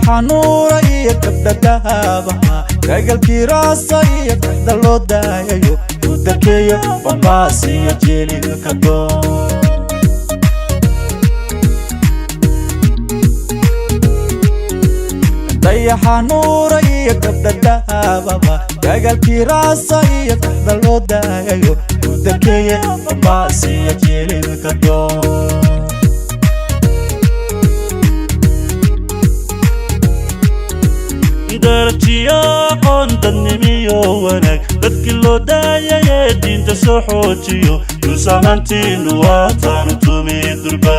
Dayaxa nuura iyo gabdha dahabaha, dagalkii raasa iyo kaxda loo daayayo, udakeeyo Bambaas iyo Jeelilka doon. Dayaxa nuura iyo gabdha dahababa, dagalkii raasa iyo kaxda loo daayayo, udakeeye Bambaas iyo Jeelilka doon. Darajiyo aqoon, dadnimiyo wanaag, dadkii loo daayayee diinta soo xoojiyo, dulsamaantiinnu waataanu tumi durba.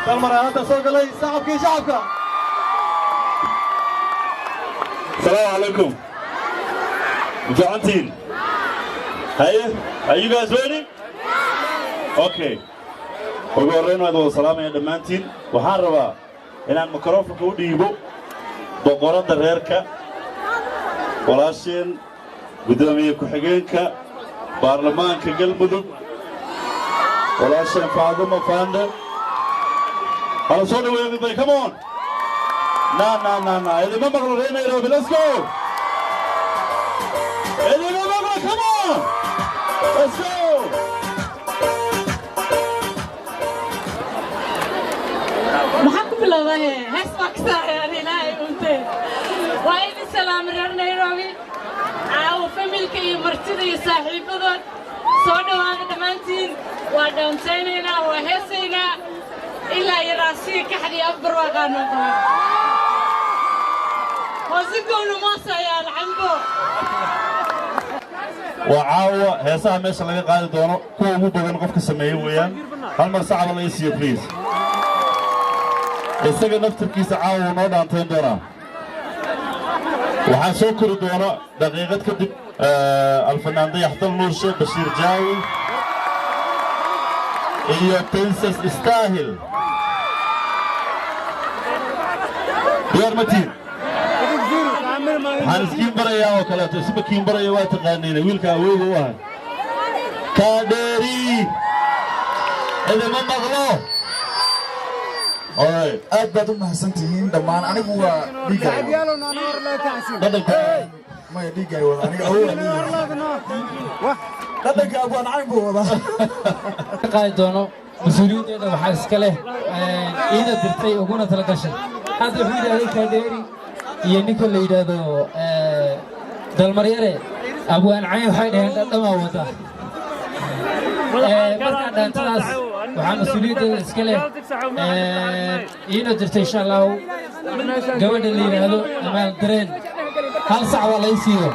Dalmar hadda soo galay sacabkii shacabka. Asalaamu calaykum. Fiicantiin? Haye, are you guys ready? Okay, ugu horreyn waan wada salaamaya dhammaantiin. Waxaan rabaa inaan mikrofonka u dhiibo boqoradda reerka, walaasheen, guddoomiye ku-xigeenka baarlamaanka Galmudug, walaasheen Faaduma Faande. Hala soo dhaweeyo, everybody, come on. Na na na na, idima maqlo. Reer Nairobi, let's go. Idima maqlo, come on, let's go. Maxaan ku bilowdaa? Hees baa ka saaray Ilaahay unte. Waa idin salaamay, reer Nairobi. Caawo familka iyo martida iyo saaxiibadood, soo dhowaada dhammaantiin. Waa dhoontaynaynaa, waa heesaynaa ilaa iyo Raasiya, Kaxdii afbar waaqaanoo qaban hoosigowna moosayaal cambo. Waa caawa heesaha meesha laga qaadi doono kuwa ugu badan qofka sameeye weeyaan. Hal mar sacaba la ii siiyo, please. Isaga naftarkiisa caawa wuu noo dhaantayn doonaa. Waxaan soo kori doona daqiiqad kadib alfanaan Dayaxdal Nuurshe, Bashiir Jaawi iyo Princess Istaahil. Diyaar ma tihin? Waxaan iskiin barayaa oo kaleeto, isma kiin baraya, waa taqaaniine, wiilka aweyga u ahay, Kaadheeri. Idima maqlo. Alright. Aad baad u mahadsantihiin dhammaan. Anigu waa dhiiggay Dhadhanka. Maya, dhiiggay wada. Aniga awow dhadhanka Abwaan Cayn buu wadaa. Qaadi doono mas-uuliyaddeeda waxaa iska leh iida dirtay uguna tala gashay. Hadda wuxuu yidhahday Kaadheeri iyo ninka la yidhaahdo Dalmaryare, Abwaan Cayn, waxay dhaheen dhadhamaa wada. Markaa dhaantadaas waxaa mas-uuliyaddeeda iska leh iina dirtay, insha Allahu, gabadha la yidhaahdo Amaal Dareen. Hal sac waa lai siiyo.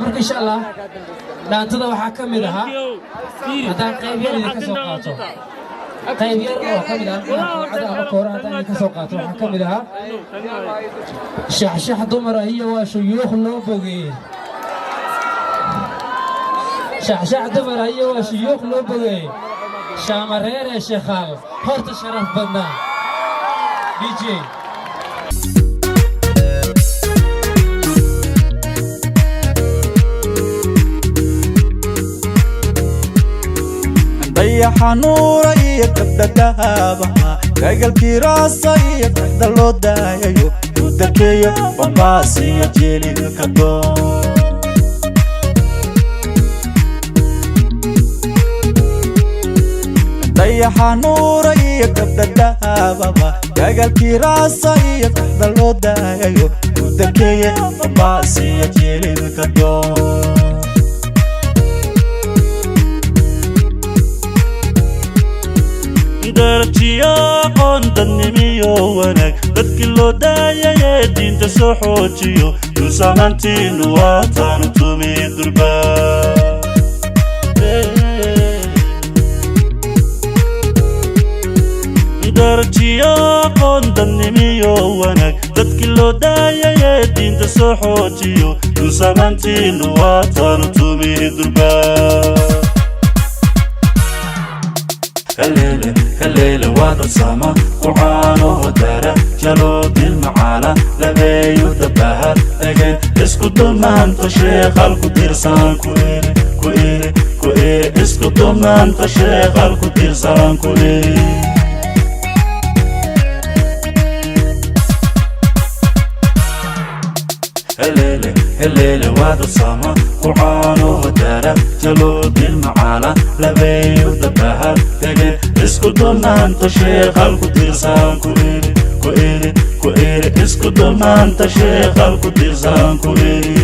Marka insha Allah dhaantada waxaa ka mid ahaa, haddaan qayb yar idinka soo qaato, qayb yar oo ka mid ah qacda ama koora haddaan idinka soo qaato, waxaa ka mid ahaa: shaxshax dumar ah iyo waa shuyuukh loo bogeeyey, shaxshax dumar ah iyo waa shuyuukh loo bogeeyey, Shaamareere Sheekhaal horta sharaf badnaa. DJ. Dayaxa nuura iyo gabdha dahabaha, dagalkii raasa iyo kaxda loo daayayo, udakeeyo Bambaas iyo Jeelilka doon. Dayaxa nuura iyo gabdha dahababa, dagalkii raasa iyo kaxda loo daayayo, udakeeye Bambaas iyo Jeelilka doon. Darajiyo aqoon, dadnimiyo wanaag, dadkii loo daayayee diinta soo xoojiyo, dulsamaantiinnu waataanu tumi durba. Darajiyo aqoon, dadnimiyo wanaag, dadkii loo daayayee diinta soo xoojiyo, dulsamaantiinnu waataanu tumi durba. Kaleele kaleele, waa dad sama ku caano dara jaloodil macaala labeeyo dabaha dhageen isku dumaanta sheeqal ku tirsan ku iri ku iri ku iri isku dumaanta sheeqal ku tirsan ku iri. Helele, helele, wada sama kucaano daara jaloodin macaala labeeyo dabahal dege isku duubnaanta sheeqal ku tiirsan ku iri, ku iri, ku iri, isku duubnaanta sheeqal ku tiirsan ku iri.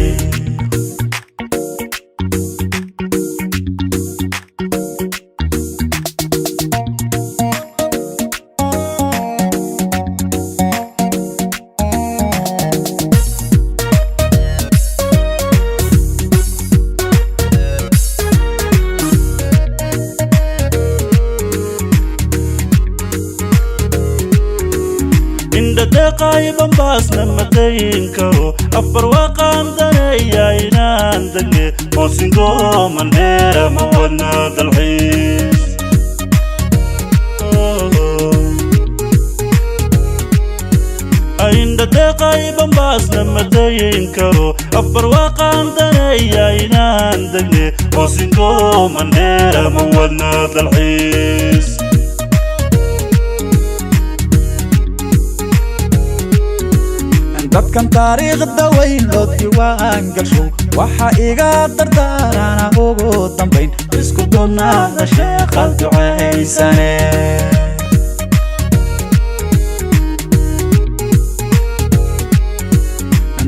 Indhadeeqay bambaasna madayn karo afar waaqaan daneeya inaan degne hoosingooman dheera ma wadna dalxiis. Indhadeeqay bambaasna madayn karo afar waaqaan daneeya inaan degne hoosingooman dheera ma wadna dalxiis. Dadkan taariikhda weyn loo diwaan gasho waxa iga dardaarana ugu dambayn isku duubnaada sheeqal ducaysane.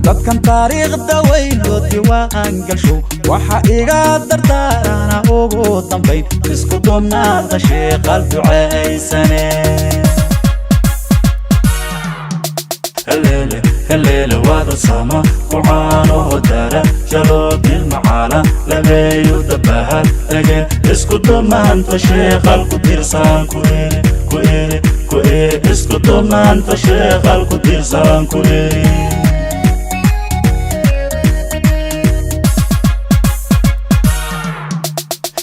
Dadkan taariikhda weyn loo diwaan gasho waxa iga dardaarana ugu dambayn isku duubnaada sheeqal ducaysane. Helele, helele, wada sama kucaano daara jaloodin macaala labeeyo dabahal dege isku duubnaanta sheeqal ku tiirsan ku iri, ku iri, ku iri, isku duubnaanta sheeqal ku tiirsan ku iri.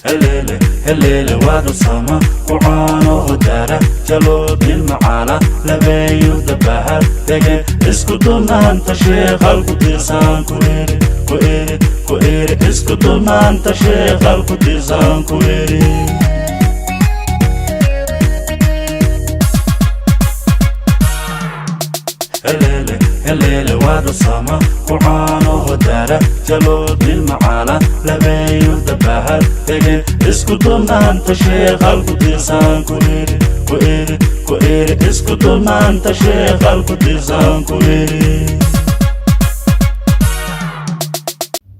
Helele, helele, wada sama kucaano daara jaloodin macaala labeeyo dabahal dege isku duubnaanta sheeqal ku tiirsan ku iri, ku iri, ku iri, isku duubnaanta sheeqal ku tiirsan ku iri. Helele, helele, wada sama kucaano daara jaloodin macaala labeeyo dabahal dege isku duubnaanta sheeqal ku tiirsan ku iri, ku iri, ku iri, isku duubnaanta sheeqal ku tiirsan ku iri.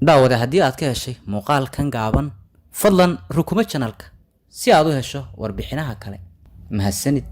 Daawade, haddii aad ka heshay muuqaalkan gaaban, fadlan rukumo channelka si aad u hesho warbixinaha kale. Mahadsanid.